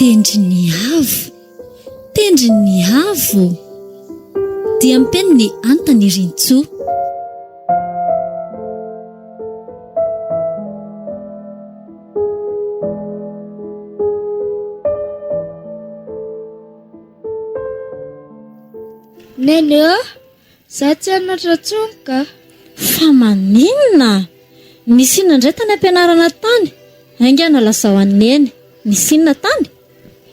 Tendrin'ny avo, tendrin'ny avo. Dia ampen'ny Antanirintsoa. Neny ô, za tsy hianatra intsony ka. Fa maninona? Nisy inona indray tany am-pianarana tany? Haingana lazao an'i Neny, nisy inona tany?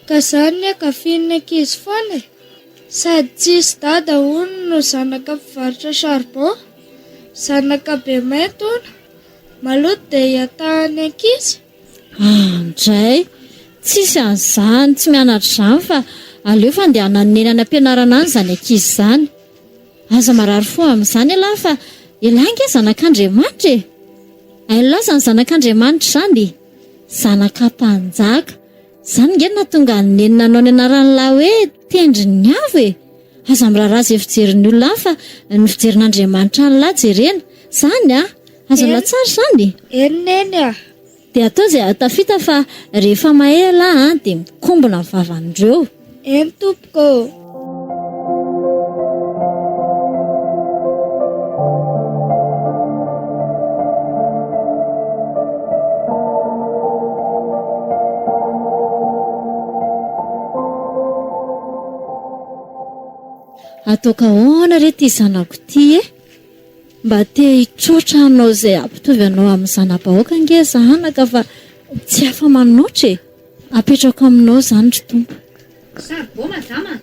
Ka za anie ankafian'ny ankizy foana e! Sady tsisy dada hono no zanaka mpivarotra charbon, zanaka be mainty hono, maloto dia iatahan'ny ankizy. Andray! Tsisy an'izany tsy mianatra izany fa aleo fandehanan'i Neny any am-pianarana any izany ankizy izany. Aza marary fo amin'izany ialahy fa ialahy ange zanak'Andriamanitra e! Hain'lah izany zanak'Andriamanitra izany e! Zanaka mpanjaka. Izany ange no nahatonga an'i Neny nanao ny anaran'lah hoe Tendrin'ny Avo e! Aza miraharaha izay fijerin'ny olona any fa ny fijerin'Andriamanitra an'lah jerena. Izany a! Azon'lah tsara izany e! Eny Neny a! Dia atao izay hahatafita fa rehefa mahay ialahy an dia mikombona ny vavan'ireo. Eny tompoko ô! Ataoko ahoana re ity zanako ity e? Mba te hitroatra hanao izay hampitovy anao amin'ny zana-bahoaka ange za anaka fa tsy afa-manoatra e! Apetrako aminao izany ry Tompo. Saribao madama a!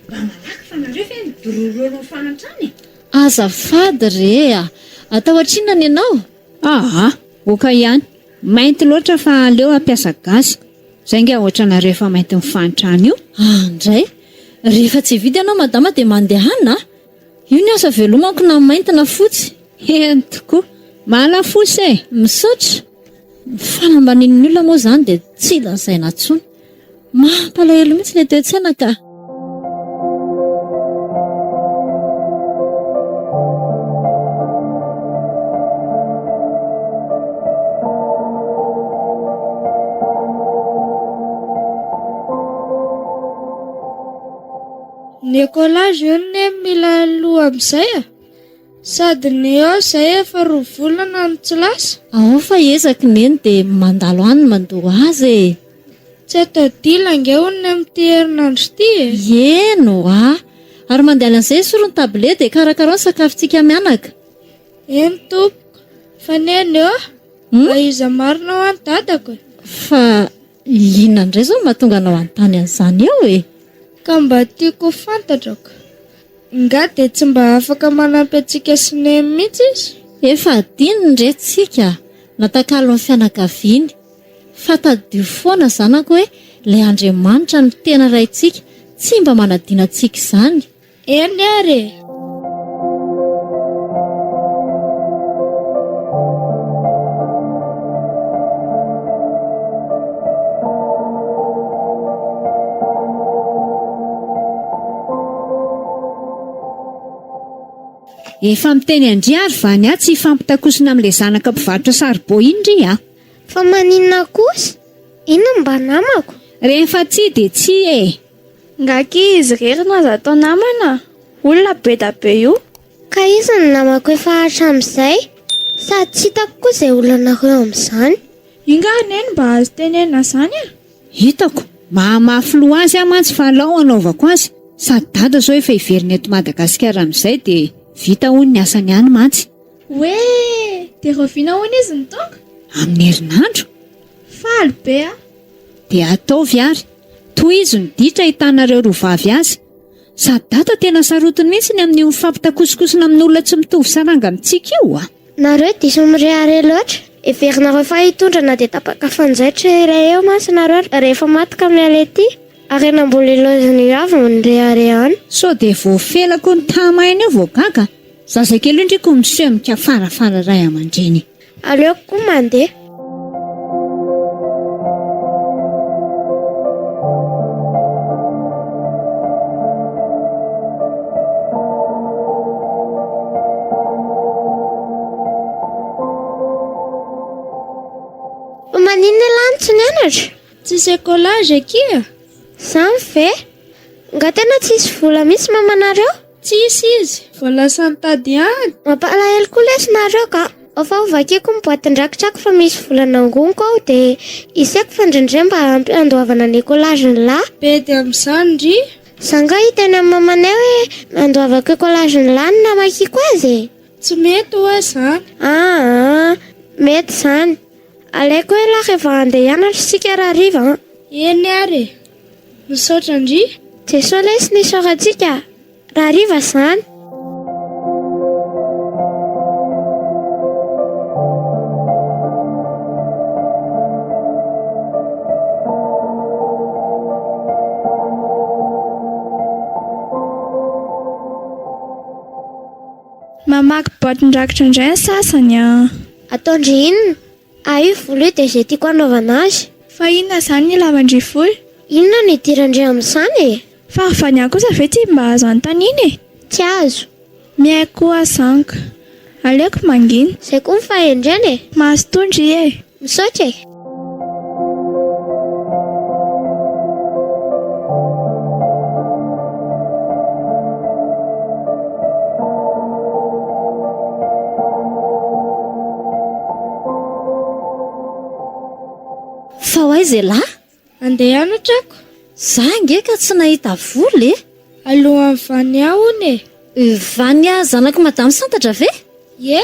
Mba malaky fa nareo ve midorororo ny fahantrana e? Azafady re a! Atahotra inona ny anao? Aa! Oka ihany. Mainty loatra fa aleo hampiasa gaz. Zay nge ohatranareo efa mainty ny fahantrana io. Andray! Rehefa tsy hividy ianao madama dia mandehana a! Io ny asa velomako na mainty na fotsy. Eny tokoa. Malafosa e! Misaotra. Ny fanambanian'ny olona moa izany dia tsy lazaina intsony. Mampalahelo mihitsy ilay toe-tsaina ka. Ny écolage io ne mila aloa amin'izay a! Sady ny eo izay efa roa volana no tsy lasa. Ao fa ezaky neny dia mandalo any mandoa azy e! Tsy atao dila ange hono ny amin'ity herinandro ity e! Eny oa! Ary mandehana an'izay esory ny tablier dia karakarao ny sakafontsika mianaka. Eny tompoko! Fa neny ô! Mba iza marina hoa ny dadako e? Fa inona indray izao no mahatonga anao hanontany an'izany eo e? Ka mba tiako ho fantatra ko. Nga dia tsy mba afaka manampy antsika sy Neny mihitsy izy? Efa adinony re tsika natakalon'ny fianakaviany. Fa tadidio foana zanako hoe ilay Andriamanitra no tena Raintsika, tsy mba manadino antsika izany. Eny ary e! Efa miteny an-dry ary Vania tsy hifampitakosina amin'ilay zanaka mpivarotra saribao iny ry a! Fa maninona kosa? Inona no mba namako? Rehefa tsia dia tsia e! Nga akia izy irery no aza atao namana? Olona be da be io. Ka iza no namako efa hatramin'izay? Sady tsy hitako koa izay olanareo amin'izany. Ingahy Neny mba azo tenenina izany e! Hitako, mahamafy loha azy aho mantsy fa alao hanaovako azy, sady dada zao efa hiverina eto Madagasikara amin'izay dia vita hono ny asany any mantsy. Hoe! Dia rahoviana hono izy no tonga? Amin'ny herinandro. Faly be aho. Dia ataovy ary. Tohizo ny ditra ahitanareo roa vavy azy. Sady dada tena sarotiny mihitsy ny amin'io mifampitakosokosona amin'olona tsy mitovy saranga amintsika io a! Nareo diso mirehareha loatra. Heverinareo fa hitondra na dia tapaka fanjaitra iray eo mantsy nareo rehefa maty ka miala ety. Harena mbola ilaozan'ny avy no nirehareha any. Sao dia voafelako ny tamaina eo vao gaga? Zazakely io ndry ko miseho mikafarafara ray aman-dreny. Aleoko koa mandeha. Fa maninona ialahy no tsy nianatra? Tsy. Tsisy écolage akia? Zany ve? Nga tena tsisy vola mihitsy mamanareo? Tsisy izy, vao lasa nitady ihany. Mampalahelo koa lesy nareo ka. Ao fa ho vakiako ny boatin-drakitrako fa misy vola nangoniko ao dia isaiko fa indraindray mba ampy handoavana ny écolage ny lahy. Bedy amin'izany ndry. Za nga hiteny amin'ny mamanay hoe nandoavako écolage ny lahy no namakiako azy e! Tsy mety ho'a izany. Aa! Mety izany. Alaiko ela rehefa handeha hianatra isika rahariva an! Eny ary e! Misaotra ndry. Jesoa lesy ny isaorantsika rahariva izany. Mamaky boatin-drakitra indray ny sasany an! Ataon-dry inona? Ahy io vola io dia izay tiako hanaovana azy. Fa inona izany ny ilavan-dry vola? Inona no idiran-dry amin'izany e? Fa ry Vania kosa ve tsy mba azo anontaniana e? Tsy azo. Miaiky koa aho izany ka. Aleoko mangina. Izay koa ny fahendrena e! Mazotoa ndry e! Misaotra e! Fa ho aiza elah? Andeha hianatra ako. Za ange ka tsy nahita vola e! Alohan'i Vania hono e! Vania zanak'i Madame Santatra ve? Ie.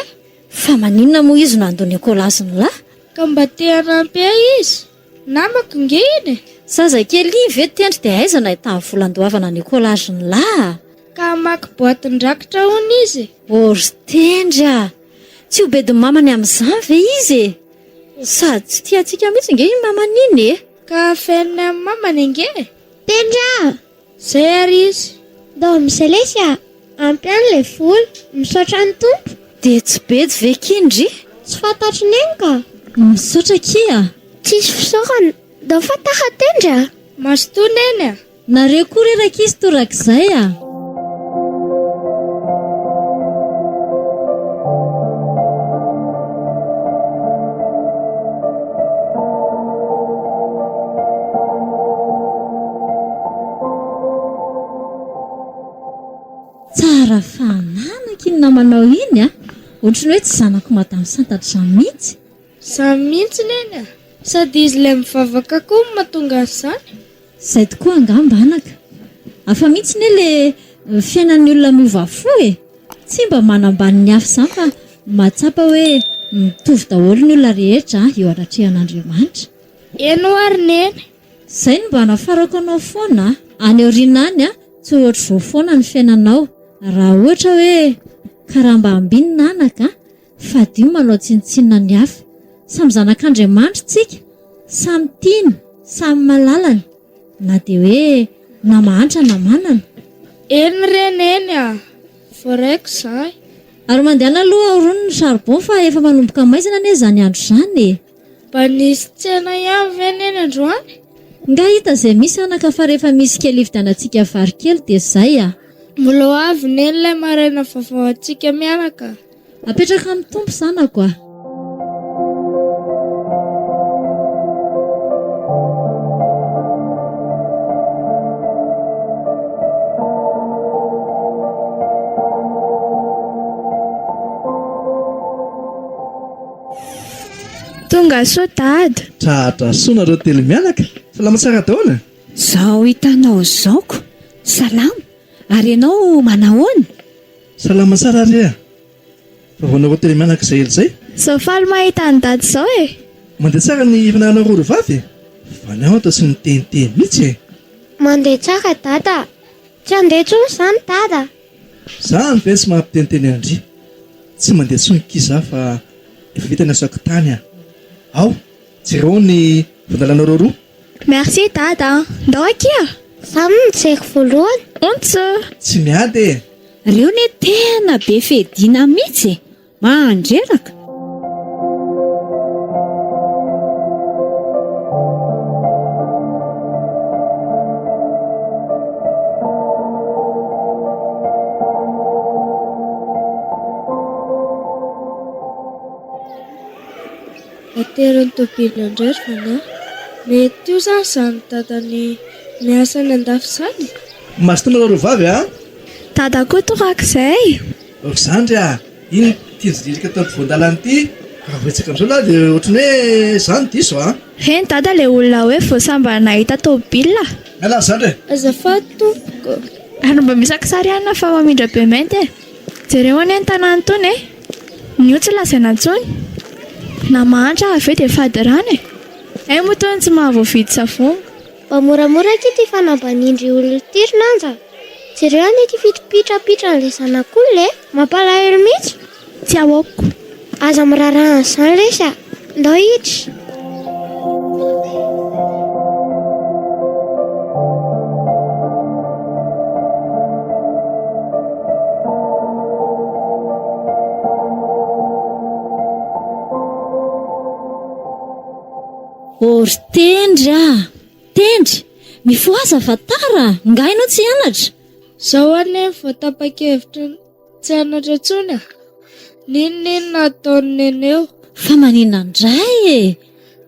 Fa maninona moa izy no handoa ny écolage-ny lahy? Ka mba te hanampy ahy izy. Namako nge iny e! Zazakely iny ve tendry dia aiza no ahitany vola andoavana ny écolage-ny lahy a? Ka hamaky boatin-drakitra hono izy e! Ô ry tendry a! Tsy ho bedin'ny mamany amin'izany ve izy e? Sady tsy tia antsika mihitsy nge iny mamany iny e! Ka afeniny amin'ny mamany ange e! Tendry a! Zay ary izy. Ndao amin'izay lesy a! Ampy any ilay vola. Misaotra ny Tompo. Dia tsy bedy ve ki ndry? Tsy fantatry neny ka! Misaotra akia a! Tsisy fisaorana. Ndao fa tara Tendry a! Mazotoa neny a! Nareo koa re rankizy torak'izay a! Tsara fananaka iny namanao iny a! Ohatry ny hoe tsy zanako madame santatra izany mihitsy. Izany mihitsy neny a! Sady izy ilay mivavaka koa no mahatonga an'izany. Izay tokoa angamba anaka. Hafa mihitsy anie le fiainan'ny olona miova fo e! Tsy mba manambany ny hafa izany fa mahatsapa hoe mitovy daholo ny olona rehetra eo anatrehan'Andriamanitra. Eny ho'a ry neny. Izay no mba anafarako anao foana a! Any aoriana any tsy ho ohatr'izao foana ny fiainanao raha ohatra hoe karaha mba ambinina anaka a! Fadio manao tsinontsinona ny hafa. Samy zanak'Andriamanitra tsika, samy tiany, samy malalany, na dia hoe na mahantra na manana. Eny re Neny a! Voaraiko izany. Ary mandehana aloha aorony ny charbon fa efa manomboka maizina anie izany andro izany e! Mba nisy tsena ihany ve Neny androany? Nga hita izay misy anaka fa rehefa misy kely hividianantsika vary kely dia izay a! Mbola ho avy Neny ilay maraina vaovao antsika mianaka a! Apetraka amin'ny Tompo zanako a! Tonga soa dada. Tratra soa nareo telo mianaka. Salama tsara daholo. Zao hitanao zao ko. Salama. Ary ianao manahoana? Salama tsara re a! Fa vao nareo telo mianaka izay ela izay? Zao faly mahita an'i dada izao e! Mandeha tsara ny fianarana roa ry vavy e! Fa ny ahy toa tsy niteniteny mihitsy e! Mandeha tsara dada a! Tsy handeha intsony izany dada a! Zany ve tsy mampiteniteny an-dry? Tsy mandeha intsony ki za fa efa vita ny asako tany a! Ao, jereo ny fandalanareo roa. Merci dada a! Ndao akia! Za no nijery voalohany. Ontsa! Tsy miady e! Reo ne tena be fedina mitsy e! Mandreraka! Aterin'ny tôbily indray ry Vania. Mety io zany izany dadany miasa any andafy izany e! Mazotoa nareo roavavy a! Dada koa torak'izay! Ry zandry a! Ino ity nijirika teo ampovoan-dalana ity? Raha voahetsika amin'izao lahy dia ohatran'ny hoe izaho no diso a! Reny dada ilay olona hoe vao sambany nahita tômôbila. Miala ry zandry e! Azafady tompoko. Ary mba misy kisary ihany fa mamindra be mainty e! Jereo anie ny tanàna itony e! Ny io tsy lazaina intsony. Na mahantra avy eo dia fady rano e! Hay moa itony tsy mahavoavidy savony. Mba moramora akia ity fanambanindry olona ity ry Nanja a! Jereo anie ity fitopitrapitran'ilay zanak'olona e! Mampalahelo mihitsy! Tsy ahoako. Aza miraharaha an'izany lesy a! Ndao hiditra! Ô ry Tendry a! Tendry! Mifohaza fa tara a! Nga ianao tsy hianatra? Zao anie vao tapa-kevitra ny tsy hianatra intsony a! N'inon'inona ataon'i Neny eo. Fa maninona indray e?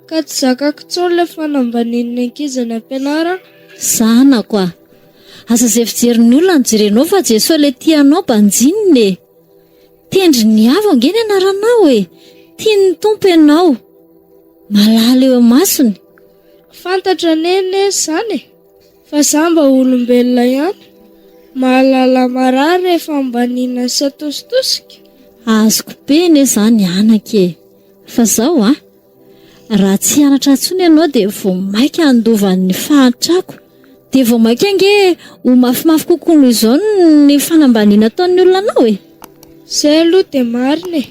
Ka tsy zakako intsony ilay fanambanian'ny ankizy any am-pianarana. Zanako a! Aza izay fijerin'ny olona no jerenao fa Jesoa ilay tia anao banjinina e! Tendrin'ny avo ange ny anaranao e! Tian'ny Tompo ianao. Malala eo imasony. Fantatro anie Neny izany e! Fa za mba olombelona ihany, mahalala marary rehefa ambaniana sy atositosika. Azoko be anie izany anaka e! Fa zao an! Raha tsy hianatra intsony ianao dia vao maika handova ny fahantrako. Dia vao maika ange ho mafimafy kokoa noho izao ny fanambaniana ataon'ny olona anao e! Zay aloha dia marina e!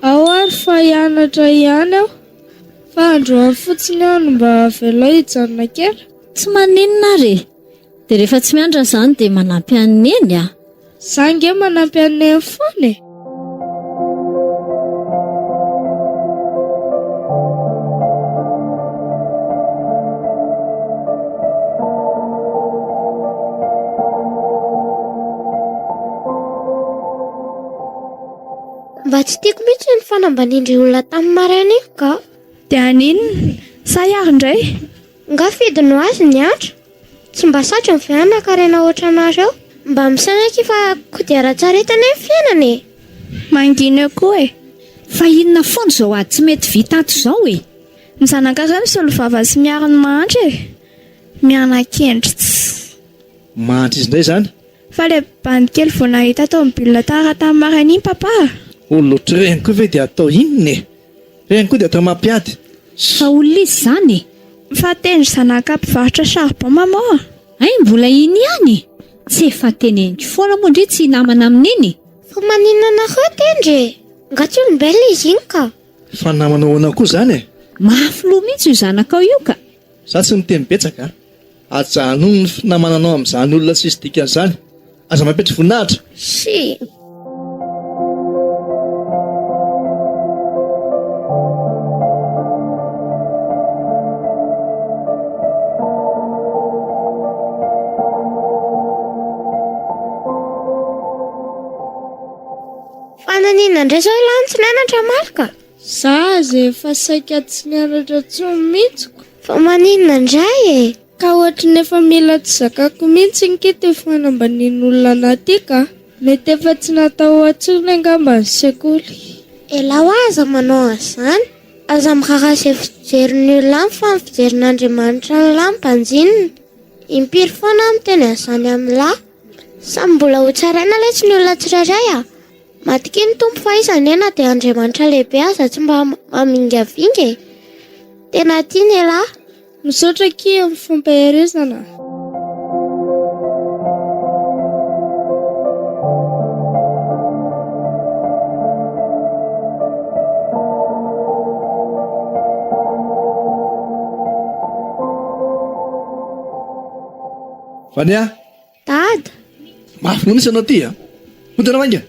Ao ary fa hianatra ihany aho, fa androany fotsiny aho no mba avelao hijanona kely. Tsy maninona ary e! Dia rehefa tsy mianatra izany dia manampy an'i Neny a! Za ange manampy an'i Neny foana e! Mba tsy tiako mihitsy ny fanambanian-dry olona tamin'ny maraina iny ka. Dia haninona? Sahy ary indray? Nga fidiny ho azy ny andro? Tsy mba satriny ve hanan-karena ohatranareo? Mba misaina akia fa kodiaran-tsarety anie ny fiainana e! Mangina eo koa e! Fa inona foana izao ady tsy mety vita ato izao e? Ny zanakareo misolo vava sy miaro ny mahantra e! Miana-kendry tsy. Mahantra izy indray izany? Fa le bandy kely vao nahita tomobile tara tamin'ny maraina iny papa a! Olona ohatr'ireny koa ve dia atao inona e? Ireny koa dia atao mampiady. Fa olona izy izany e! Fa tendry zanaka mpivarotra charbon maman a! Hay mbola iny ihany e! Tsy efa teneniko foana moa ndry tsy hinamana amin'iny e! Fa maninona anareo tendry e? Nga tsy olombelona izy iny ka! Fa namana ahoana koa izany e? Mafy loha mihitsy io zanakao io ka! Za tsy miteny betsaka a! Ajanony ny finamananao amin'izany olona tsisy dikany izany. Aza mampetry voninahitra. Sy. Fa naninona indray izao ialahy no tsy nianatra Marc a? Za aza efa saika tsy nianatra intsony mihitsy ko. Fa maninona indray e? Ka ohatry ny efa mila tsy zakako mihitsy nge ty fanambanian'olona anah ty ka. Mety efa tsy natao ho ahy intsony angamba ny sekoly. Elah hoa aza manao an'izany. Aza miraharaha izay fijerin'ny olona any fa ny fijerin'Andriamanitra an'lah no banjinina. Impiry foana aho miteny an'izany amin'lah. Samy mbola ho tsaraina letsy ny olona tsirairay a! Matokia ny Tompo fa iza anie na dia Andriamanitra lehibe aza tsy mba mamingavinga e! Tena tiany elah. Misaotra akia amin'ny fampaherezana a! Vania! Dada! Mafy loha mihitsy ianao ty a! Mody ianao haingana!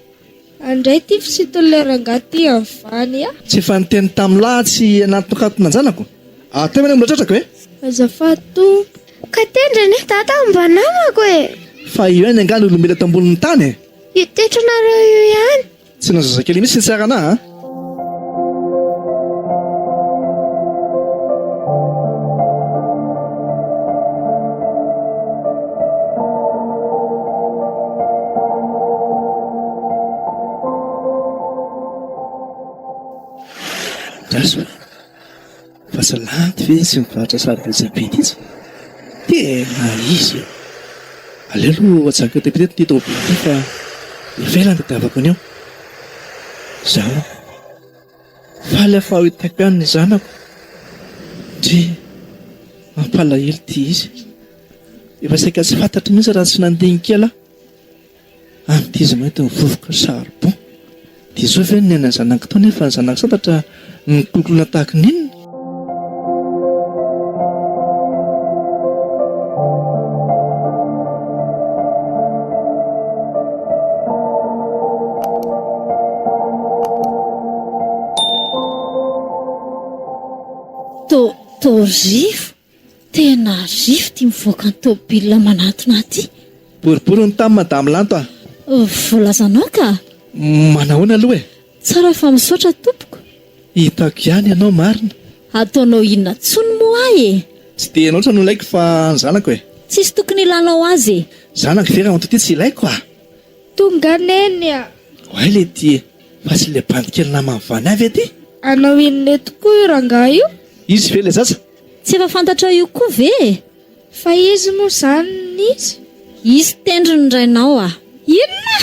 Andray ty fisinton'ilay rangahy ty amin'ny vany a! Tsy efa niteny tamin'lah tsy hanatokatona an-janako? Atao anie mbola tratrako e! Azafady tompoko! Ka tendry anie dada mba namako e! Fa io ihany angaha no olombelona eto ambonin'ny tany e! Io toetranareo io ihany! Tsy na zazakely mihitsy ny tsara anah a! ve izy mivarotra sary Elizabeth itsy? Tena izy e! Aleo aloha ajanoko eto am-pita eto ity tômôbila ity fa efa ela no tadiavako an'io. Izaho. Faly aho fa ho hitako ihany ny zanako. Ndry, mampalahelo ity izy. Efa saika tsy fantatro mihitsy raha tsy nandinika ela aho. Amin'ity izy mainty mivovoka charbon. Dia izao ve no niainan'ny zanako tao nefa ny zanako santatra nikolokoloina tahaka ny inona? To, to rivo, tena rivo ity mivoaka ny tômôbilina manantona aty. Boribory ny tany madame Lanto a! Voalazanao ka! Manahoana aloha e? Tsara fa misaotra tompoko. Hitako ihany ianao marina. Ataonao inona tsony moa ahy e? Tsy dia ianao loatra no ilaiko fa ny zanako e. Tsisy tokony ilanao azy e. Zanako ve ramatoa ity tsy ilaiko a? Tonga neny a! Oay le ty e! Fa tsy le bandy kely naman'i Vania ve ty? Hanao inona eto koa io rangahy io? Izy ve le zaza? Tsy efa fantatrao io koa ve e? Fa izy moa izany n'iza? Izy tendry ny rainao a! Inona?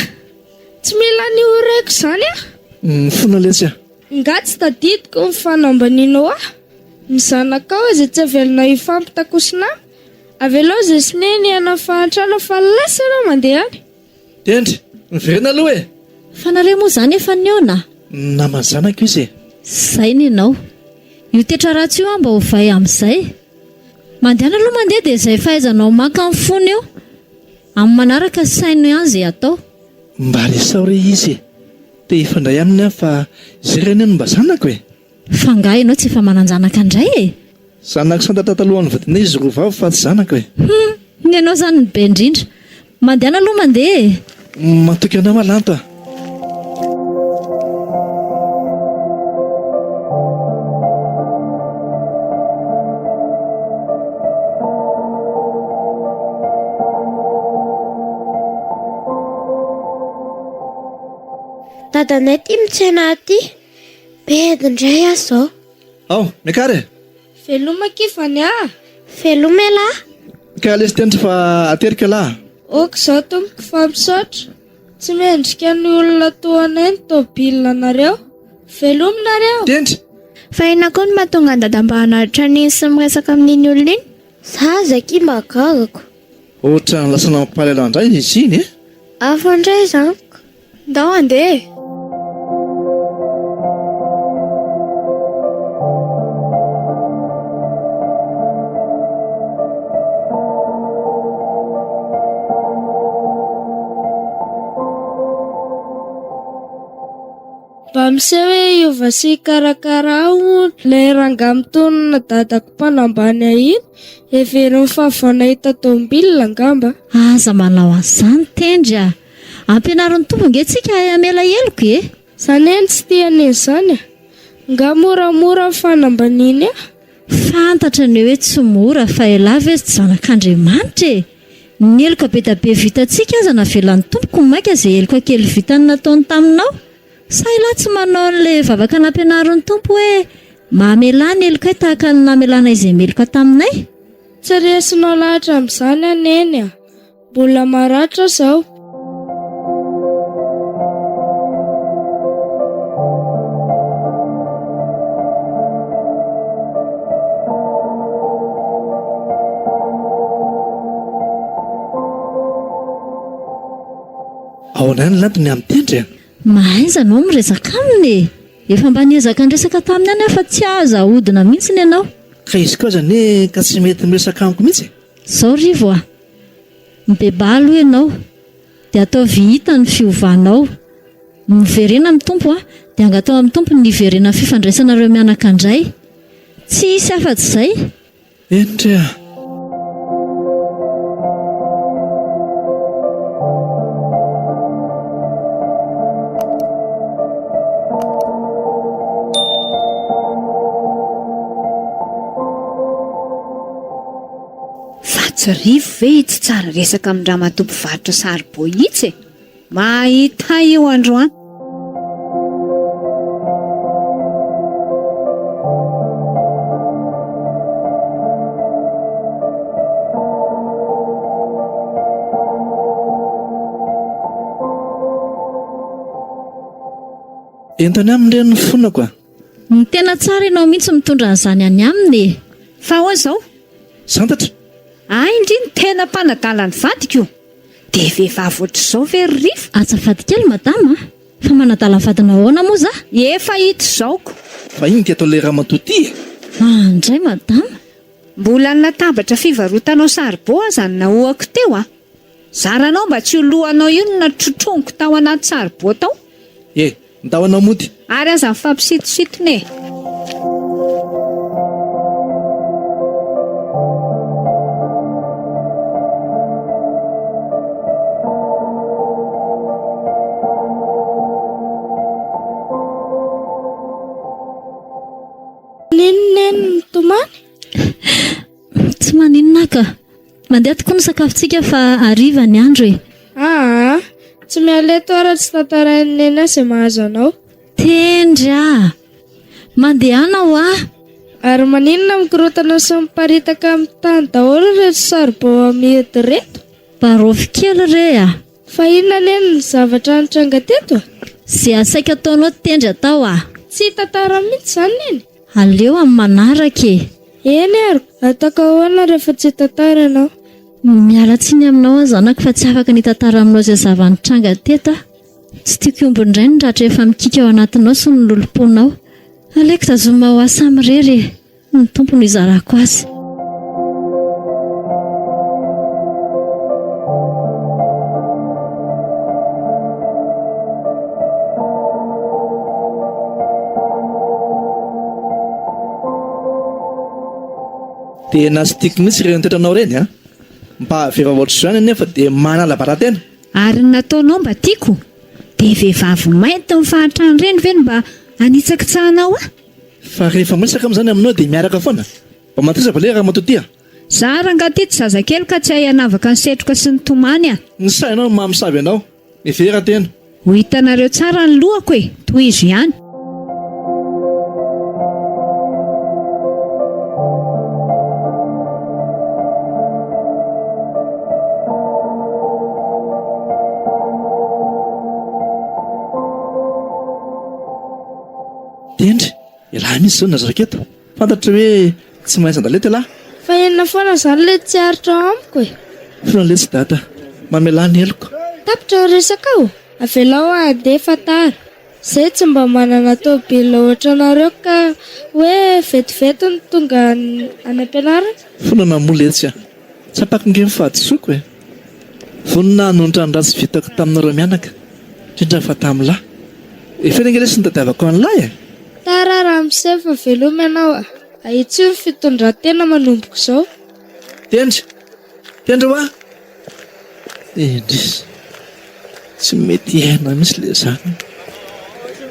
Tsy mila an'io raiko izany aho! Mifona letsy a! Nga tsy tadidiko ny fanambanianao ahy? Ny zanakao aza tsy avelanao hifampitakosina aminy? Avelao izay sy neny hiaina ny fahantrana fa lasa ianao mandeha any! Tendry, miverina aloha e! Fa nareo moa izany efa nihaona? Naman'ny zanako izy e! Zay ny anao. Io tetra ratsy io an mba ovay amin'izay. Mandehana aloha mandeha dia izay fahaizanao maka ny fony eo. Amin'ny manaraka saino ihany izay atao. Mba resaho re izy e! Te hifandray aminy aho fa izay re anie no mba zanako e! Fa angaha ianao tsy efa manan-janaka indray e? Zanako santatra talohan'ny vadinay izy roa vavy fa tsy zanako e! Hum! Ny anao izany no be indrindra. Mandehana aloha mandeha e! Matoky anao aho Lanto a! Dadanay ty mitsena aty. Bedy indray aho izao. Ao, miakara e! Veloma akia Vania a! Veloma elah! Ka lesy tendry fa ateriko elah a! Ok izao tompoko fa misaotra. Tsy mendrika ny olona toa anay ny tôbila nareo. Veloma nareo! Tendry! Fa inona koa no mahatonga an'i Dada mba hanaritra an'iny sy miresaka amin'iny olona iny? Za aza akia mba gagako. Ohatran'ny lasa nampalahelo indray izy iny e! Hafa indray izany ka. Ndao handeha e! Mba miseho hoe hiova sy hikarakara ahy hono ilay rangahy mitonona dadako mpanambany ahy iny. Heveriny fa vao nahita tômôbilina angamba. Aza manao an'izany Tendry a! Ampianarin'ny Tompo ange tsika hahay hamela heloka e! Zany eny tsy tia an'izany e! Nga moramora ny fanambaniany ahy? Fantatra anie hoe tsy mora fa elah ve tsy zanak'Andriamanitra e! Ny heloka be da be vitantsika aza navelan'ny Tompo ko maika ze heloka kely vitany nataony taminao? Sa elah tsy manao an'le vavaka nampianarin'ny Tompo hoe mamelà ny helokay tahaka ny namelanay ze meloka taminay? Tsy resinao lahatra amin'izany aho Neny a! Mbola maratra zao. Ahoana ihany Lanto ny amin'ny tendry a? Mahaiza anao miresaka aminy e! Efa mba niezaka niresaka taminy ihany aho fa tsy azo ahodina mihitsy ianao. Ka izy koa aza anie ka tsy mety miresaka amiko mihitsy e! Zao Rivo a! Mibebaha aloha ianao, dia ataovy hita ny fiovanao. Miverena amin'ny Tompo a! Dia angatao amin'ny Tompo ny hiverenan'ny fifandraisanareo mianaka indray. Tsy hisy afa-tsy izay. Eny re a! Fa tsy Rivo ve itsy tsara resaka amin-dramatoa mpivarotra saribao itsy e? Mahita io androany. Ento any aminy re ny fonako a! Ny tena tsara ianao mihitsy mitondra an'izany any aminy e! Fa ahoana izao? Santatra! Hay ndry ny tena mpanadala ny vadiko! Dia vehivavy ohatr'izao ve ry Rivo? Azafady kely madama a! Fa manadala ny vadinao ahoana moa za? Efa hita izao ko! Fa inona ity ataon'ilay ramatoa ity e? Ah ndray madama! Mbola ny latabatra fivarotanao saribô aza no nahohako teo a! Zaranao mba tsy ho lohanao io no natrotrongiko tao anaty saribô tao. E! Ndao anao mody. Ary aza mifampisintosintona e! Maninona neny no mitomany? Tsy maninona aho ka. Mandeha tokoa ny sakafontsika fa hariva ny andro e. Aa, tsy miala eto aho raha tsy tantarain'i Neny ahy izay mahazo anao. Tendry ah! Mandehana hoa! Ary maninona mikorontana sy miparitaka amin'ny tany daholo ireto saribao amidy ireto? Barofy kely re ah! Fa inona Neny ny zavatra nitranga teto? Izay asaiko ataonao tendry atao ah! Tsy hitantara mihitsy izany Neny? Aleo amin'ny manaraka e! Eny ary, ataoko ahoana rehefa tsy hitantara ianao? Miala tsiny aminao aho zanako fa tsy afaka ny hitantara aminao izay zava-nitranga teto aho. Tsy tiako hihombo indray ny ratra efa mikiky ao anatinao sy ny lolomponao. Aleoko tazomina ho ahy samirery e! Ny Tompo no hizarako azy. Tena tsy tiako mihitsy ireny toetranao ireny an! Mba vehivavy ohatr'izany anefa dia manala bara-tena. Ary ny nataonao mba tiako? Dia vehivavy mainty mifahantrano ireny ve no mba hanitsakitsahanao ahy? Fa rehefa miresaka moa izany aminao dia miaraka foana? Mba mateza va le ramatoa ty a? Za rangaha ty tsy zazakely ka tsy hay hanavaka ny setroka sy ny tomany a! Ny sainao no mamosavy anao. Mihevera tena. Ho hitanareo tsara ny lohako e! Tohizo ihany. Tendry, ialahy mihitsy izao no nazarako eto. Fantatro hoe tsy mahay sandaleta ialahy. Fa inona foana izany ilay tsy aritra ao amiko e? Fona letsy dada, mamelà ny heloko. Tapitra ny resakao? Avelao aho handeha fa tara. Zay tsy mba manana tôbila ohatranareo ka hoe vetivety no tonga any am-pianarana. Fona namoa letsy aho. Tsapako nge ny fahadisoako e! Vonona hanonitra ny ratsy vitako taminareo mianaka, indrindra fa tamin'lah. Efa ela nge lesy nitadiavako an'lah e! Tara ramose fa veloma ianao a! Ahitsio ny fitondran-tena manomboka izao. Tendry! Tendry hoa! Indrisy! Tsy mety hiaina mihitsy le zanany.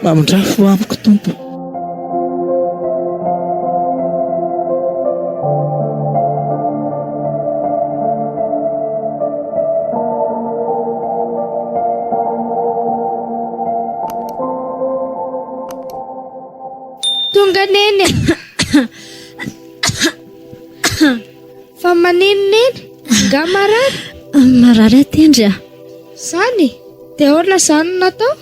Mamindrà fo amiko Tompo. Tonga neny a! Fa maninona neny? Nga marary? Marary aho Tendry a! Zany? Dia ahoana izany no natao?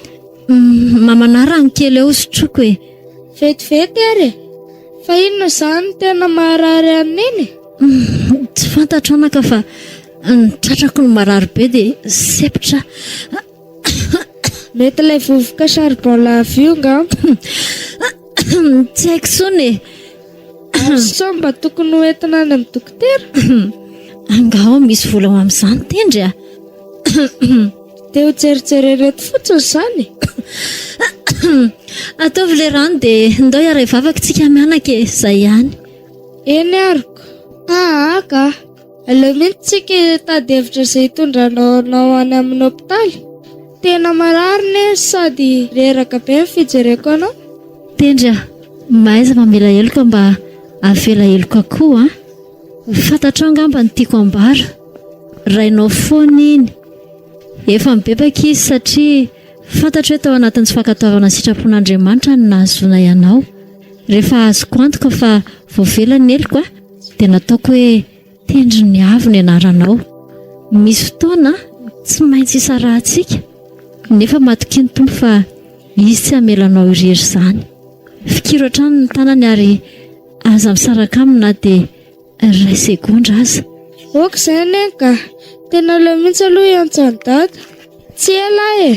Mamanà rano kely eo sotroiko e! Vetivety ary e! Fa inona izany no tena maharary an'i Neny e? Tsy fantatro anaka fa ny tratrako no marary be dia sempotra. Mety ilay vovoka charbon lava io angamba. Tsy haiko intsony e! Ary sao mba tokony ho entina any amin'ny dokotera? Angaha misy vola ho amin'izany Tendry a! Dia ho jerijerena eto fotsiny izany e! Ataovy ilay rano dia ndao hiara-hivavaka isika mianaka e, izay ihany. Eny aroko. Aa ka! Aleo mihitsy tsika hitady hevitra izay hitondranao anao any amin'ny hopitaly. Tena marary ne sady reraka be ny fijereko anao. Tendry a! Mahaiza mamela heloka mba havela heloka koa an! Fantatrao angamba ny tiako ambara. Rainao foana iny. Efa mibebaka izy satria fantatro hoe tao anatin'ny tsy fankatoavana ny sitrapon'Andriamanitra no nahazoana ianao. Rehefa azoko antoka fa voavela ny heloko dia nataoko hoe tendrony avo ny anaranao. Misy fotoana tsy maintsy isarahantsika nefa matokia ny Tompo fa. Izy tsy hamela anao irery izany. Fikiro hatrany ny tanany ary aza misaraka aminy na dia iray segondra aza. Ok izay neny ka! Tena aleo mihitsy aloha hiantso an'i Dada. Tsy ela aho e!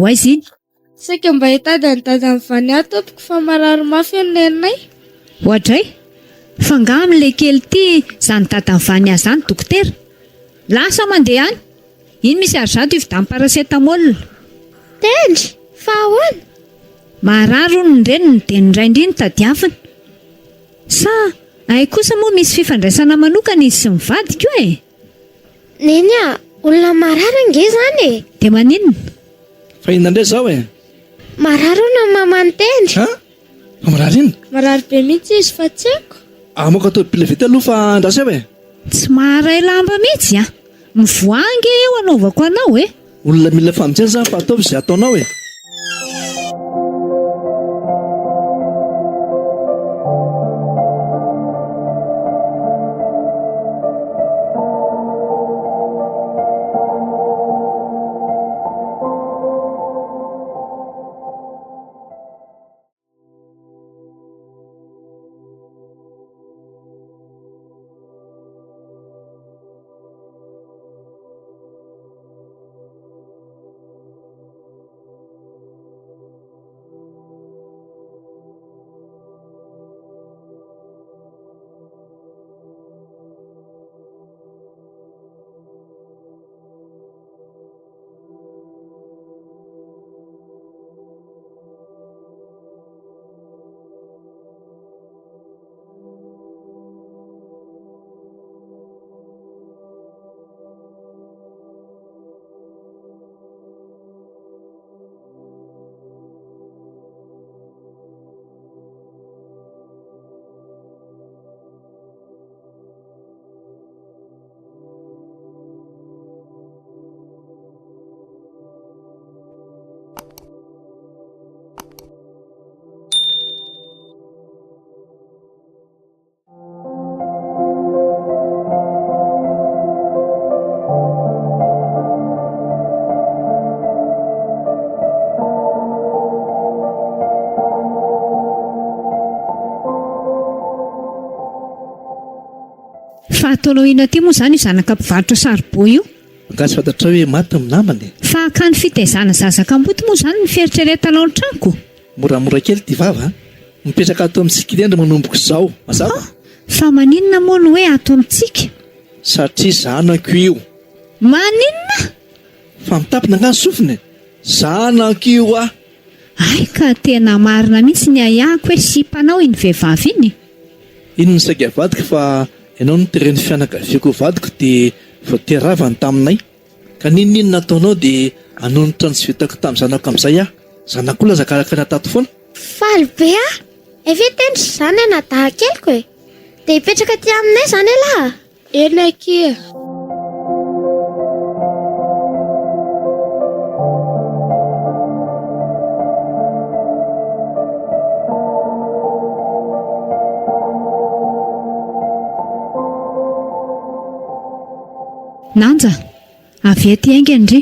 Ho aiza iny? Saika mba hitady an'i dadan'i Vania tompoko fa marary mafy ny neninay. Oadray! Fa nga amin'ilay kely ity izany dadan'i Vania izany dokotera? Lasa mandeha any! Iny misy arizato hividiano paracetamol. Tendry! Fa ahoana? Marary hono ny reniny dia ny rain-dry no tadiaviny. Sa hay kosa moa misy fifandraisana manokana izy sy ny vadiko e? Neny a! Olona marary ange izany e! Dia maninona? Fa inona indray izao e? Marary hono ny maman'i Tendry. An? Fa marary inona? Marary be mihitsy izy fa tsy haiko. Amoaka tôbila vita aloha fa andraso eo e! Tsy maharay lamba mihitsy an! Mivoaha ange eo anaovako anao e! Olona mila famonjena izany fa ataovy izay ataonao e! Fa ataonao inona aty moa izany io zanaka mpivarotra saribao io? Angaha tsy fantatrao hoe maty ny namana e? Fa hakany fitaizana zaza kamboty moa izany ny fieritreretanao ny tranoko? Moramora kely ity vava a! Mipetraka ato amintsika indrindra manomboka izao, mazava? Fa maninona moa no hoe ato amintsika? Satria zanako io. Maninona? Fa mitapina angaha ny sofina e? Zanako io ah! Hay ka tena marina mihitsy ny ahiahiko hoe sipanao iny vehivavy iny. Iny no saika vadiko fa ianao no teren'ny fianakaviako ho vadiko dia voatery rava ny taminay. Ka n'inon'inona ataonao dia hanonitra ny tsy vitako tamin'ny zanako amin'izay aho. Zanak'olona aza karakaraina tato foana. Faly be aho! Efa tendry izany anadahy keliko e! Dia hipetraka aty aminay izany ialahy a? Eny akia. Nanja, avy aty haingana ndry.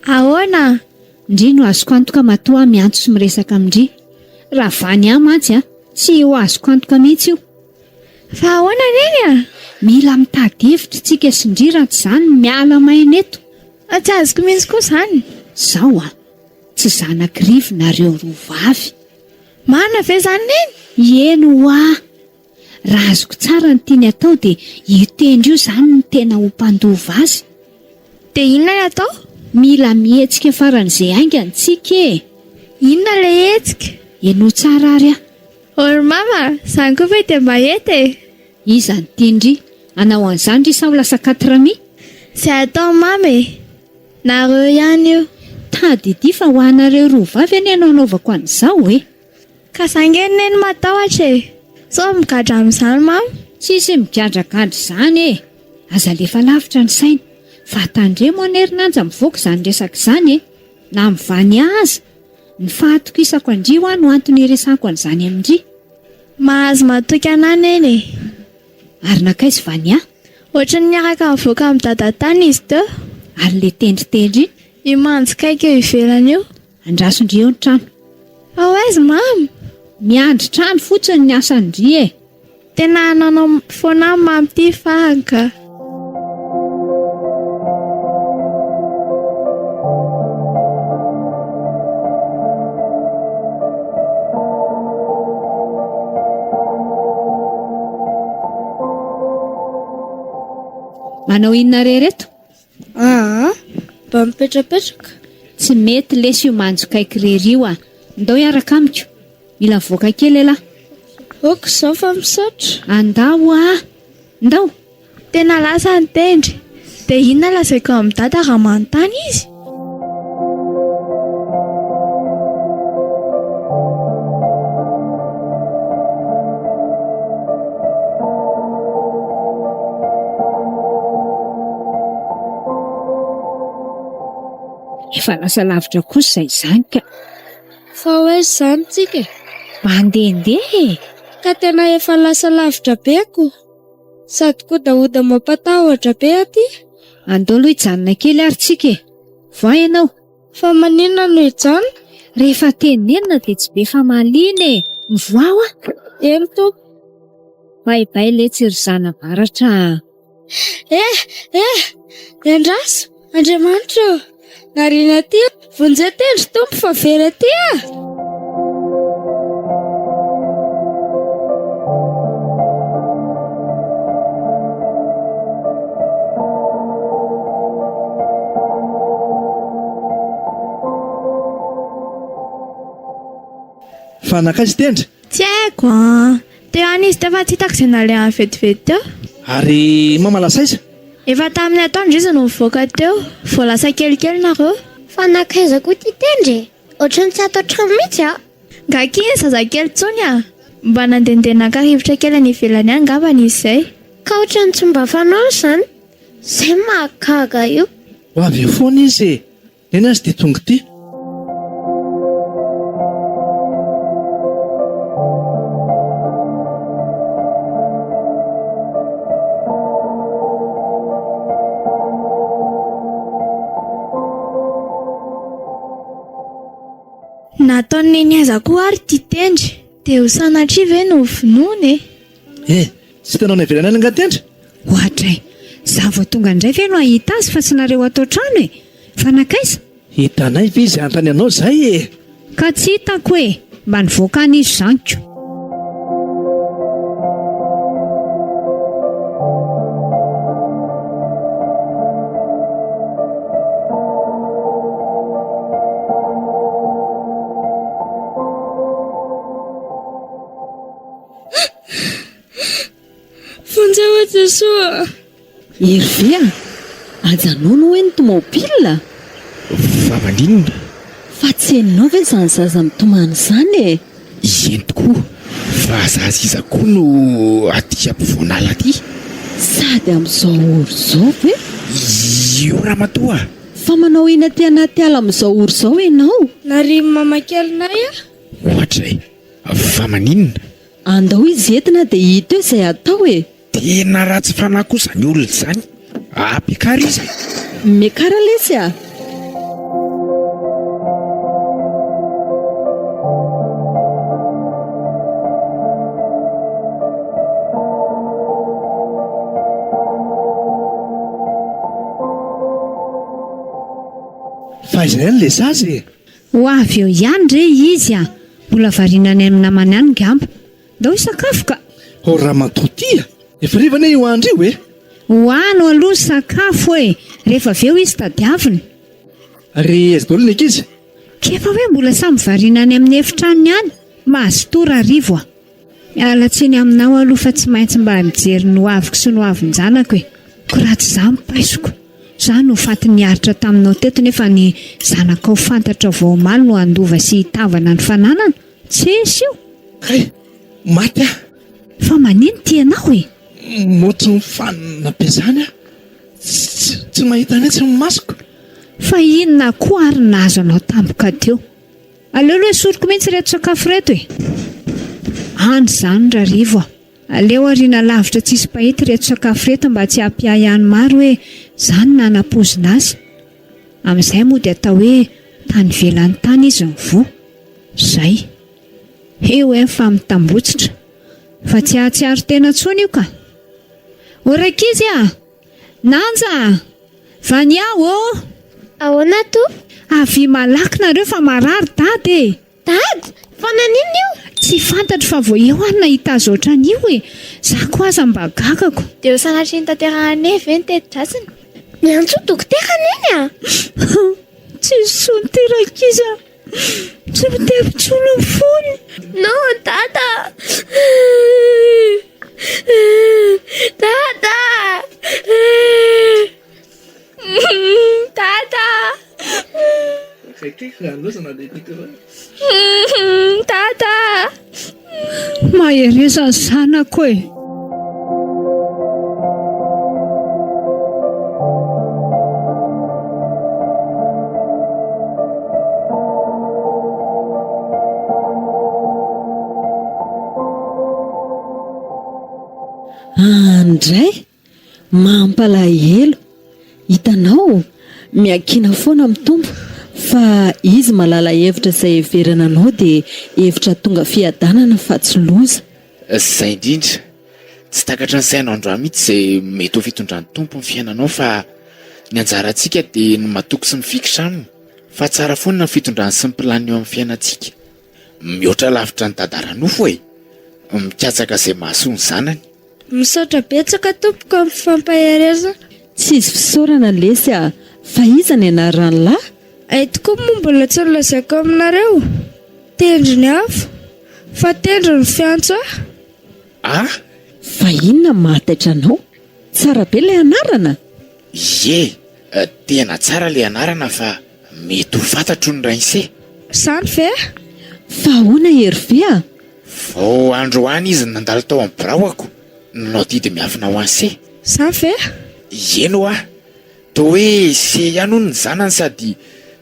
Ahoana? Ndry no azoko antoka matoa aho miantso sy miresaka amin-dry. Raha vany ahy mantsy a, tsy ho azoko antoka mihitsy io. Fa ahoana Neny a? Mila mitady hevitra tsika sy ndry raha tsy izany miala maina eto. Tsy azoko mihitsy koa izany. Zao a, tsy zanak'i Rivo nareo roa vavy. Marina ve izany Neny? Ieny hoa. Raha azoko tsara ny tiany atao dia io tendry io izany no tena ho mpandova azy. Dia inona ny atao? Mila mihetsika faran'izay haingana tsika e! Inona ilay hetsika? Henoy tsara ary aho. Ô ry mama, izany koa ve dia mba hety e? Iza no tian-dry hanao an'izany ry sa ho lasa katrami? Izay ataon'i mama e! Nareo ihany io. Tadidio fa ho anareo roa vavy anie no anaovako an'izao e! Ka za nge neny matahotra e! Sao migadra amin'izany mama? Tsisy migadragadra izany e! Aza alefa lavitra ny saina. Fa tandremo anie ry Nanja mivoaka izany resaka izany e! Na amin'i Vania aza. Ny fahatokisako an-dry hoa no antony iresahako an'izany amin-dry. Mahazo matoky anà Neny e! Ary nankaiza Vania? Ohatran'ny niaraka nivoaka amin'i Dada tany izy teo. Ary ilay tendritendry iny? Io manjikaiky eo ivelany io. Andraso-ndry eo ny trano. Fa ho aiza Mama? Miandry trano fotsiny ny asan-dry e! Tena nanao foana Mamy ity farany ka. Manao inona re reto? Aa, mba mipetrapetraka. Tsy mety lesy io manjokaiky rery io a! Ndao hiaraka amiko. Mila mivoaka kely elah. Ok izao fa misaotra. Andao ah! Ndao! Tena lasa ny tendry. Dia inona lazaiko amin'i Dada raha manontany izy? Efa lasa lavitra kosa izany ka. Fa ho aiza izany tsika e? Mandehandeha e! Ka tena efa lasa lavitra be ko. Sady kodahoda mampatahotra be aty. Andao aloha hijanona kely ary tsika e! Voa ianao. Fa maninona no hijanona? Rehefa tenenina dia tsy be famaliana e! Mivoaha hoa! Eny tompoko. Bay bay letsy ry zanavaratra a! Eh! Eh! Endraso! Andriamanitra ô! Nariana aty aho! Vonjeo tendry Tompo fa very aty aho! Fa nankaiza tendry? Tsy haiko an! Teo ihany izy teo fa tsy hitako izay nalehany vetivety teo. Ary mama lasa aiza? Efa tamin'ny atoandro izy no nivoaka teo, vao lasa kelikely nareo. Fa nankaiza koa ity tendry e? Ohatran'ny tsy ato an-trano mihitsy a! Nga akia ny zazakely intsony a! Mba nandehandeha naka rivotra kely any ivelany any angambany izy izay. Ka ohatran'ny tsy mba fanaony izany. Izay no mahagaga io. Ho avy eo foana izy e! Neny aza ity tonga ity. Nataon'i Neny aiza koa ary ity tendry? Dia ho sanatria ve no hovonoina e? Eh! Tsy hitanao any ivelany any angaha Tendry? Oadray! Za vao tonga indray ve no hahita azy fa tsy nareo ato an-trano e! Fa nankaiza? Hitanay ve izay hanontany anao izay e! Ka tsy hitako e! Mba nivoaka any izy izany ko! Vonjeo aho Jesoa a! Hervé a! Ajanòny hoe ny tomobil a! Fa maninona? Fa tsy henonao ve izany zaza mitomany izany e? Eny tokoa, fa zaza iza koa no aty ampovoan'ala aty? Sady amin'izao ora izao ve? Io ramatoa a! Fa manao inona aty anaty ala amin'izao ora izao ianao? Narian'i mamakelinay aho. Ohatray, fa maninona? Andao izy entina dia hita eo izay atao e! Tena ratsy fanahy koa izany olona izany. Ampiakaro izy e! Miakara lesy a! Fa aiza ihany ilay zaza e? Ho avy eo ihany re izy a! Mbola variana any amin'ny namany any ngamba. Ndao hisakafo ka! O ramatoa ty a! Efa hariva anie io andro io e! Hohano aloha ny sakafo e! Rehefa avy eo izy tadiavina. Ary aiza daholo ny ankizy? K'efa hoe mbola samy variana any amin'ny efitranony any. Mazotoa Rarivo a! Miala tsiny aminao aloha fa tsy maintsy mba mijery ny hoaviko sy ny hoavin-janako e! Ko raha tsy izaho ny paisoko, izaho no faty niaritra taminao teto nefa ny zanakao fantatrao vao omaly no handova sy hitavana ny fananana? Tsisy io! Kay! Maty aho! Fa manino ty ianao e? Motry ny fanina be zany aho! Tsy mahita mihitsy ny masoko! Fa inona koa ary no nahazo anao tampoka teo? Aleo aloha esoriko mihitsy ireto sakafo ireto e! Any izany Rarivo a! Aleo ariana lavitra tsisy mpahita ireto sakafo ireto mba tsy hampiahiahy ny maro hoe za no nanapozina azy. Amin'izay mody atao hoe tany ivelany tany izy no voa. Zay. He hoe fa mitambotsitra. Fa tsy hahatsiaro tena intsony io ka. O rankizy a! Nanja a! Vania ô! Ahoana tompoko? Avia malaky nareo fa marary dada e! Dada! Fa naninona io? Tsy fantatro fa vao eo aho no nahita azy ohatran'io e! Za koa aza mba gagako. Dia ho sanatria notanterahan'i Neny ve ny teti-dratsiny? Miantsoa dokotera Neny a! Tsisy intsony ity rankizy a! Tsy mitevy intsony ny fony. Non dada! Dada! Dada! Dada! Mahereza ny zanako e! Andray! Mampalahelo! Hitanao, miankina foana amin'ny Tompo fa Izy mahalala hevitra izay heverana anao dia hevitra tonga fiadanana fa tsy loza. Izay indrindra! Tsy takatry ny sainao androany mihitsy izay mety ho fitondran'ny Tompo ny fiainanao fa ny anjarantsika dia ny matoky sy mifikitra Aminy fa tsara foana ny fitondrany sy ny planiny eo amin'ny fiainantsika. Mihoatra lavitra ny dada ara-nofo e! Mikatsaka izay mahasoa ny zanany. Misaotra betsaka tompoko amin'ny fampaherezana. Tsisy fisaorana lesy a! Fa iza ny anaran'lah? Hay tokoa moa mbola tsy nolazaiko aminareo, tendry ny afo, fa tendry ny fiantso ahy. Ah! Fa inona no mahataitra anao? Tsara be ilay anarana? Ie, tena tsara ilay anarana fa mety ho fantatro ny rain'se. Izany ve? Fa ahoana Hervé a? Vao androany izy nandalo tao amin'ny biraoako, nanao didy miafina ho an'se. Izany ve? Eny hoa! Toa hoe se ihany hono ny zanany sady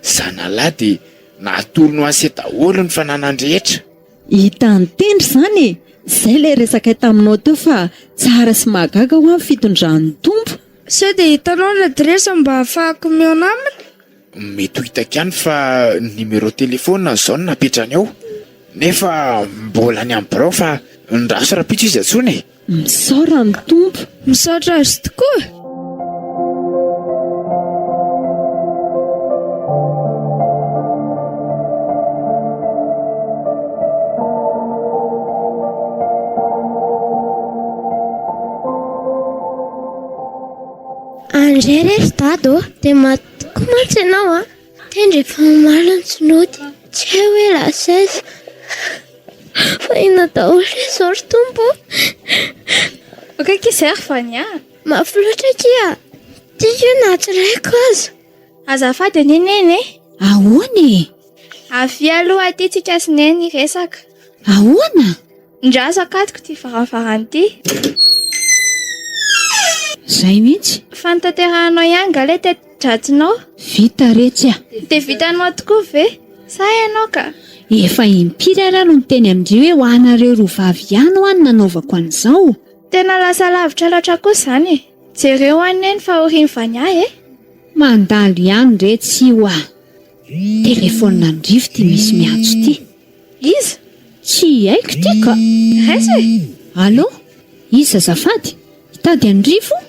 zanalahy dia natolony ho an'se daholo ny fananany rehetra. Hitan'i Tendry izany e! Izay ilay resakay taminao teo fa tsara sy mahagaga hoa ny fitondran'ny Tompo. Sao dia hitanao ny adiresiny mba hahafahako mihaona aminy? Mety ho hitako ihany fa numéro téléphone izao no napetrany ao. Nefa mbola any amin'ny birao fa ndraso rahampitso izy antsoina e! Misaora ny Tompo. Misaotra azy tokoa. Andray re ry dada ô, dia maty tokoa mantsy ianao an! Tendry efa omaly no tsy nody, tsy hay hoe lasa aiza. Fa inona daholo re izao ry Tompo ô? Ok akia izay ry Vania a! Mafy loatra akia! Tiako io na tsy raiko aza. Azafady anie Neny e! Ahoana e? Avia aloha aty tsika sy Neny hiresaka. Ahoana? Ndraso akatoko ity varavarana ity. Zay mihitsy. Fa notanterahanao ihany nga ilay teti-dratsinao? Vita retsy a! Dia vitanao tokoa ve? Sa ianao ka? Efa impiry ary aho no niteny amin-dry hoe ho anareo roa vavy ihany hoa no nanaovako an'izao. Tena lasa lavitra loatra kosa izany e! Jereo anie ny fahorian'i Vania e! Mandalo ihany retsy io a! Telefaonina an-drivo ity misy miantso ity. Iza? Tsy haiko ity ka. Raiso e! Allô? Iza azafady? Hitady an'i Rivo?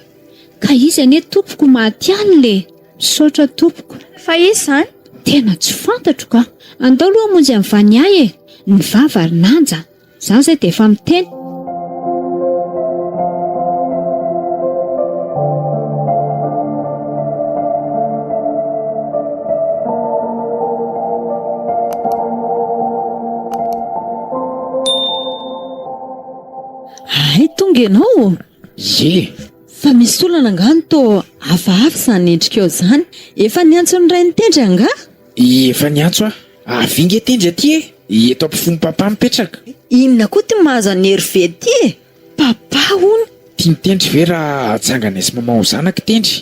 Ka izy anie tompoko maty alina e! Misaotra tompoko. Fa iza izany? Tena tsy fantatro ka! Andao aloha hamonjy an'i Vania e! Ny vava ry Nanja! Za zay dia efa miteny. Hay tonga ianao? Ie. Fa misy olana angaha no toa hafahafa izany endrikao izany? Efa niantso ny rain'i Tendry angaha? Efa niantso aho. Avia nge Tendry aty e! Eto ampofoan'i Papa mipetraka. Inona koa ty mahazo an'i Hervé ty e? Papa hono. Tian'i Tendry ve raha atsangana sy maman ho zanak'i Tendry?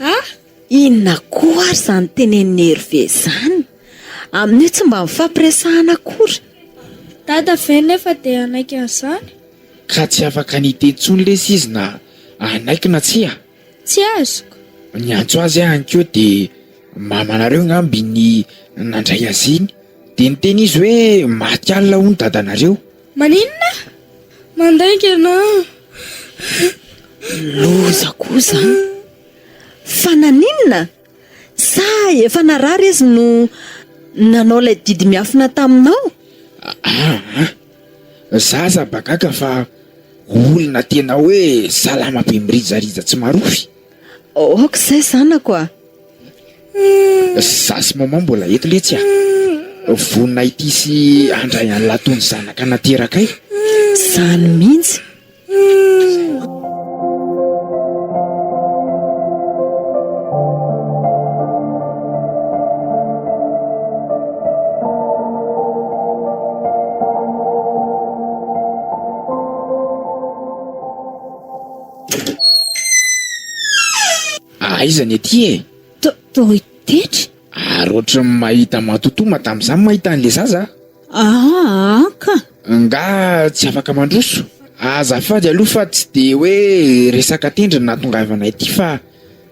Ah! Inona koa ary izany tenenin'i Hervé izany? Amin'io tsy mba mifampiresahana akory. Dada ve nefa dia hanaiky an'izany? Ka tsy afaka ny hiteny intsony lesy izy na hanaiky na tsia. Tsy azoko. Niantso azy aho anikeo dia mamanareo angamba iny nandray azy iny. Dia niteny izy hoe maty alina hono dadanareo. Maninona? Mandainga ianao. Loza koa izany. Fa naninona? Sa efa narary izy no nanao ilay didy miafina taminao? Aa! Za aza mba gaga fa olona tena hoe salama be mirijarija tsy marofy. Aoka izay zanako a! Za sy maman mbola eto letsy a! Vonona hitia sy handray an'lah toy ny zanaka naterakay. Izany mihitsy. Aiza ny aty e? Toa hitetra. Ary ohatran'ny mahita matotoa madame zany mahita an'le zaza a! Aa ka! Nga tsy afaka mandroso? Azafady aloha fa tsy dia hoe resaka tendry no nahatongavana ity fa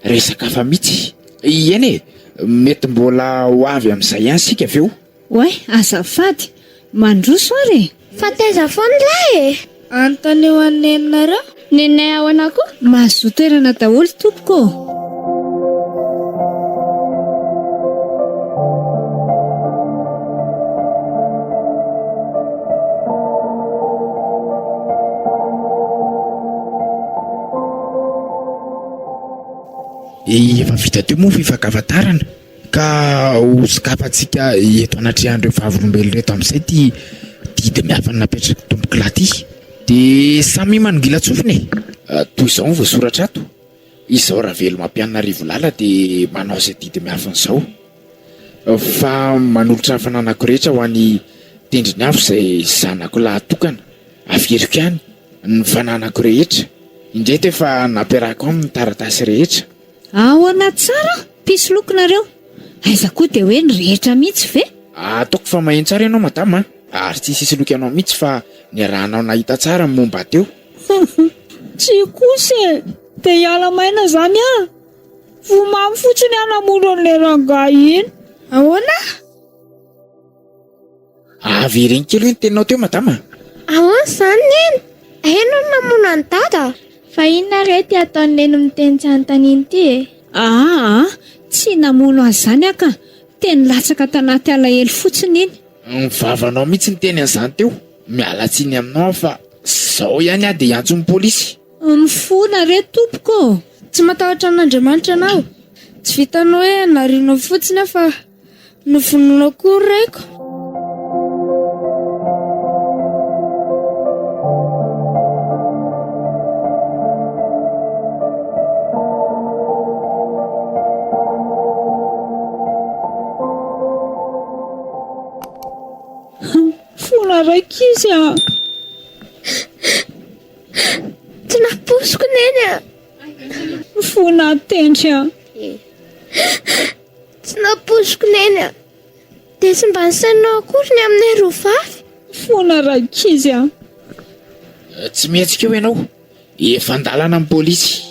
resaka hafa mihitsy. Eny e, mety mbola ho avy amin'izay ihany isika avy eo. Oay, azafady, mandroso ary e! Fa taiza foana lahy e? Anontanio an'i neninareo. Neninay ahoana koa? Mahazoa toerana daholo tompoko ô! Efa vita teo moa ny fifankafantarana ka ho sokafantsika eto anatrehan'ireo vavolombelona ireto amin'izay ity didy miafina napetrak'i tompokolahy ity. Dia samy manongilan-tsofina e! Toy izao ny voasoratra ato, Izao Ravelomampianina dia manao izay didy miafina izao, fa manolotra ny fananako rehetra ho an'i Tendriniavo izay zanako lahy tokana, averiko ihany ny fananako rehetra, indreto efa nampiarahako aminy ny taratasy rehetra. Ahoana tsara? Mpisoloky nareo? Aiza koa dia hoe ny rehetra mihitsy ve? Ataoko fa maheno tsara ianao madama a! Ary tsy hisy hisoloky anao mihitsy fa niarahanao nahita tsara ny momba teo. Tsia kosa e! Dia hiala maina izany aho? Voa mamy fotsiny aho namono an'ilay rangahy iny. Ahoana? Avereno kely hoe ny teninao teo madama a! Ahoana izany Neny? Ianao no namono an'i Dada? Fa inona re ity ataon'i Neny miteny tsy anontaniana ity e? Aa, tsy namono azy izany aho ka! Teny latsaka tanaty alahelo fotsiny iny. Ny vavanao mihitsy niteny an'izany teo. Miala tsiny aminao aho fa izao ihany aho dia hiantso ny polisy. Mifona re tompoko ô! Tsy matahotra an'Andriamanitra ianao? Tsy vitan'ny hoe narianao fotsiny aho fa Novonoinao koa ry raiko. Fona rankizy a! Tsy nampoiziko neny a! Fona tendry a! Tsy nampoiziko neny a! Dia tsy mba nisainao akory ny aminay roa vavy. Fona rankizy a! Tsy mihetsika eo ianao, efa an-dalana ny polisy.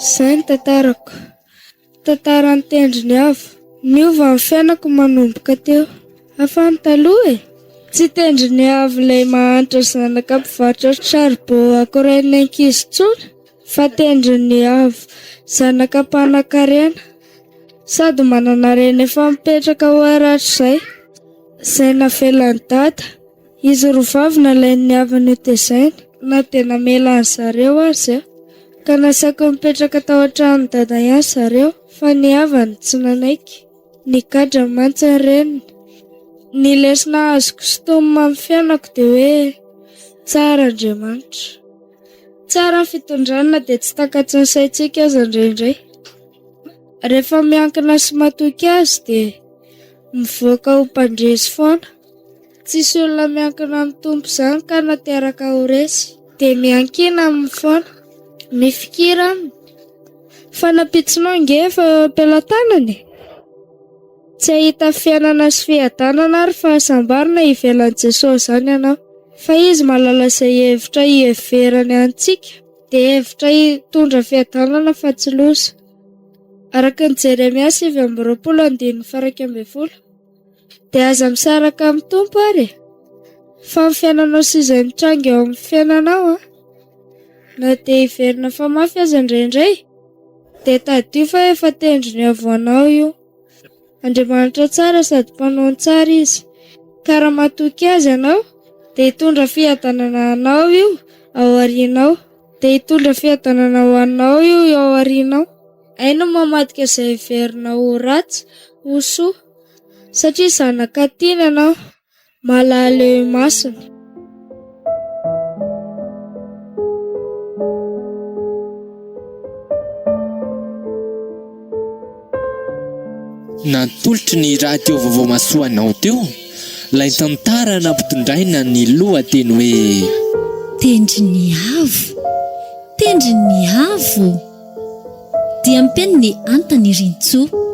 Izay ny tantarako. Tantaran'ny tendrony avo. Niova ny fiainako manomboka teo. Hafa ny taloha e! Tsy tendrony avo ilay mahantra zanaka mpivarotra charbon akorain'ny ankizy intsony fa tendrony avo zanaka mpanankarena sady manana reny efa mipetraka ho ahy rahatrizay. Izay navelan'i dada. Izy roavavy nalain'ny havany hotezaina, na dia namela an-dry zareo aza, ka nasaiko nipetraka tao an-tranon'i Dada ihany zareo, fa ny havany tsy nanaiky. Nigadra mantsy ny reniny. Ny lesona azoko sintomina amin'ny fiainako dia hoe, tsara Andriamanitra. Tsara ny fitondrany na dia tsy takatry ny saintsika aza indraindray. Rehefa miankina sy matoky Azy dia mivoaka ho mpandresy foana. Tsisy olona miankina amin'ny Tompo izany ka nateraka ho resy. Dia miankina aminy foana. Mifikira aminy. Fa ny ampitsonao ange efa eo am-pelatanana e! Tsy hahita fiainana sy fiadanana ary fahasambarana ivelan'i Jesosy izany ianao. Fa Izy mahalala izay hevitra hiheverany antsika, dia hevitra hitondra fiadanana fa tsy loza. Araka ny Jeremia 29 andininy faha-11. Dia aza misaraka amin'ny Tompo ary e! Fa ny fiainanao sy izay mitranga eo amin'ny fiainanao an, na dia hiverina fa mafy aza indraindray, dia tadidio fa efa tendrony avo anao io. Andriamanitra tsara sady mpanao ny tsara Izy, ka raha matoky Azy ianao, dia hitondra fiadanana anao io ao aorianao. Dia hitondra fiadanana ho anao io ao aorianao. Hainy ny mamadika izay heverina ho ratsy ho soa, satria zanaka tiana ianao, malala eo imasony. Natolotry ny Radio Vaovao Mahasoa anao teo ilay tantara nampitondraina ny lohateny hoe. Tendrin'ny avo, tendrin'ny avo. Dia miteny ny Antanirintsoa.